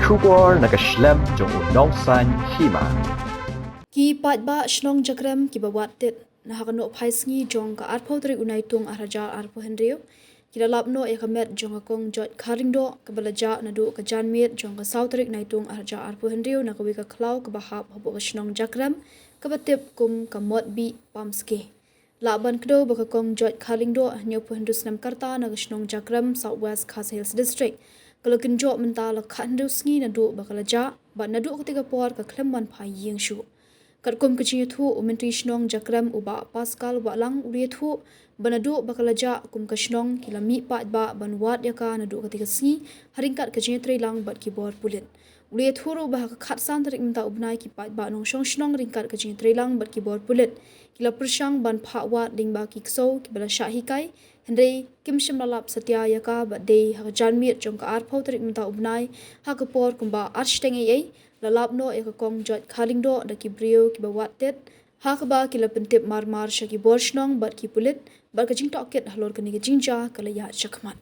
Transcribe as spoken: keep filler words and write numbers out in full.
Khubor na ka shlem jong u Nongsaiñ Hima. Ki paidbah shnong Jakrem kiba wad tit na ha ka nohphai sngi jong ka arphew tarik u Naitung ar hajar arphew hynriew ki la lap noh ïa ka met jong ka Kong George Kharlyngdoh kaba la jah naduh ka janmiet jong ka saw tarik Naitung ar hajar arphew hynriew na kawei ka khlaw kaba hap hapoh ka shnong Jakrem kaba tip kum ka Motbih Pamske. Lah ban kdew ba ka Kong George Kharlyngdoh, hynñiewphew hynriew snem ka rta, na ka shnong Jakrem, South West Khasi Hills District, ka la kynjoh mynta la khathynriew sngi naduh ba ka la jah, bad naduh katei ka por ka khlem wan phai ïing shuh. Katkum ka jingïathuh u Myntri Shnong Jakrem u Bah Pascal Wahlang u la ïathuh ba naduh ba ka la jah kum ka shnong ki la mih paidbah ban wad ïa ka naduh katei ka sngi ha ryngkat ka jingïatreilang bad ki bor pulit. U la ïathuh ruh ba ha ka khatsan tarik mynta u bnai ki paidbah nongshong shnong ryngkat ka jingïatreilang bad ki bor pulit ki la pyrshang ban phah wad lyngba ki ksew kiba la shah hikai, hynrei kim shym la lap satia ïa ka bad dei ha ka janmiet jong ka arphew tarik mynta u bnai ha ka por kumba ar shiteng eiei la lap noh ïa ka Kong George Kharlyngdoh da ki briew kiba wad tit, ha kaba ki la pyntip marmar sha ki bor shnong bad ki pulit bad ka jingtohkit halor kane ka jingjia ka la ïaid shakhmat.